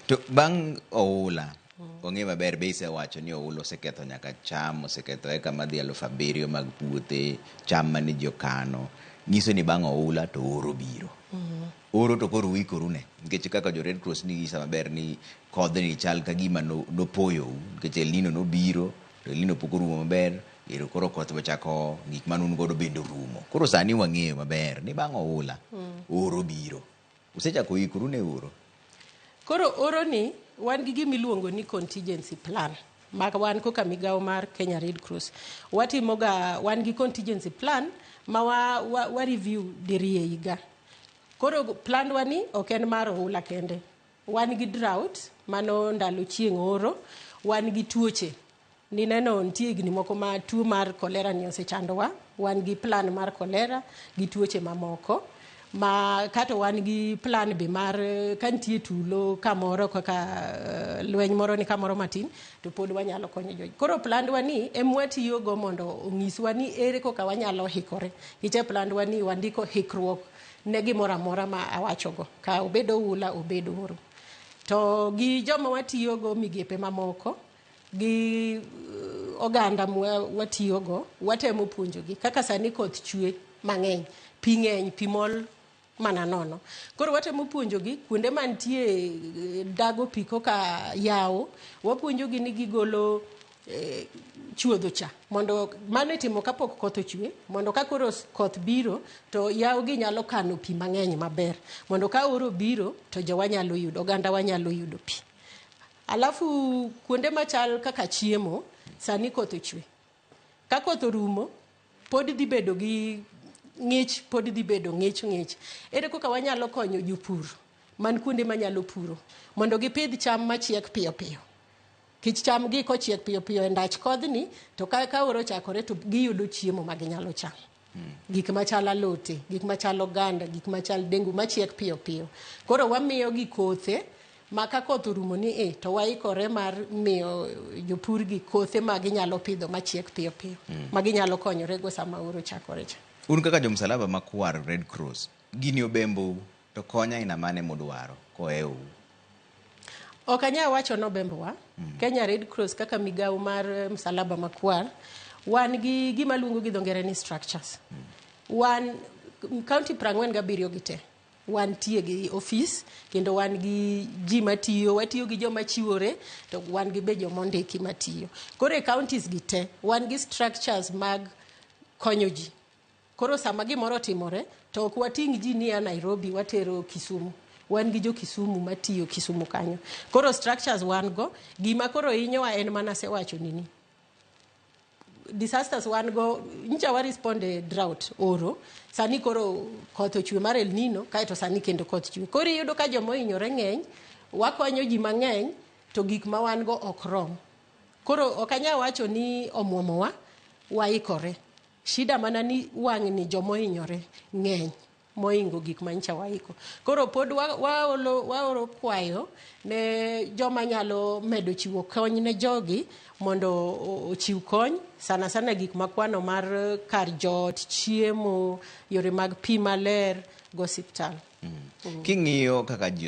To bang' oula, wang'eyo maber be isewacho ni oula oseketho nyaka cham, oseketho eka madhi 7,000 mag puothe, cham mane ji okano. Nyiso ni bang' oula to oro biro. Oro to koro uikoru ne, nikech kaka jo Red Cross ning'isa maber ni kodhni chal ka gima nopoyou, nikech El Nino nobiro, to El Nino pok orumo maber, ero koro koth bochako gik mane un godo bende orumo. Koro sani wang'eyo maber ni bang' oula, oro biro. Usechako ikoru ne oro? Koro oro ni wan gi gima iluongo ni contingency plan. Ma wan koka migawo mar Kenya Red Cross. Watimo ga, wan gi contingency plan ma wa review diriyo e higa. Koro plandwa ni ok en mar oula kende. Wan gi drought, mano ndalo chieng' oro, wan gi tuoche. Nineno nitie higni moko ma tuo mar cholera ni osechandowa. Wan gi plan mar cholera gi tuoche mamoko. Ma kato wan gi plan be mar ka nitie tulo kamoro kaka lweny moro ni kamoro matin to pod wanyalo konyo jogi. Koro plandwa ni emwatiyogo mondo onyiswa ni ere kaka wanyalo hikore. Nikech e plandwa ni wandiko hikruok ne gimoro amora ma awachogo. Ka obed oula, obed oro. To gi joma watiyogo migepe mamoko, gi oganda watiyogo, watemo puonjogi kaka sani koth chwe mang'eny, pi ng'eny, pi mol mana nono. Koro watemo puonjogi kuonde mantie dago pi koka yawo, wapuonjogi ni gigolo chuodho cha mondo mano itimo kapok koth ochwe, mondo ka koro koth biro to yawo gi nyalo kano pi mang'eny maber, mondo ka oro biro to jowa nyalo yudo, oganda wa nyalo yudo pi. Alafu kuonde machal kaka chiemo, sani koth ochwe. Ka koth orumo, pod dhi bedo gi ng'ich, pod dhi bedo ng'ich ng'ich. Ere kaka wanyalo konyo jopur man kuonde manyalo puro mondo gipidh cham machiek piyo piyo? Kich cham gi kochiek piyo piyo e ndach kodhni, to ka oro ochakore to giyudo chiemo ma ginyalo chamo. Gik machal alote, gik machal oganda, gik machal dengu machiek piyo piyo. Koro wamiyo gi kothe ma ka koth orumo ni e to waikore mar miyo jopur gi kothe ma ginyalo pidho machiek piyo piyo, ma ginyalo konyore go sama oro ochakore cha. Un kaka jo Msalaba Makwar Red Cross, gini obembou to kony aina mane mudwaro kohewu? Ok anyal wacho ni obembowa. Kenya Red Cross kaka migawo mar Msalaba Makwar, wan gi gima luongo gi dho ngere ni structures. Wan county 47 gi te. Wantie gi office kendo wan gi ji matiyo, watiyo gi joma chiwore to wan gi be joma ondiki matiyo. Koro e counties gi te wan gi structures mag konyo ji. Koro sama gimoro otimore to ok wating' ji ni a Nairobi watero Kisumu. Wan gi jo Kisumu matiyo Kisumu kanyo. Koro structures wan go, gima koro hinyowa en mana asewacho nini. Disasters wan go, nyocha wa respond e drought, oro, sani koro koth ochwe mar El Nino, kaeto sani kendo koth chwe. Koro iyudo ka joma ohinyore ng'eny, wakonyo ji mang'eny, to gik ma wan go ok rom. Koro ok anyal wacho ni omuomowa, waikore. Shida mana ni wang'ni joma ohinyore ng'eny mohingo gik ma nyocha waiko. Koro pod waoro kwayo ne joma nyalo medo chiwo kony ne jogi mondo ochiw kony, sana sana gik makwano mar kar jot, chiemo, yore mag pi maler go osiptal. King'iyo kaka ji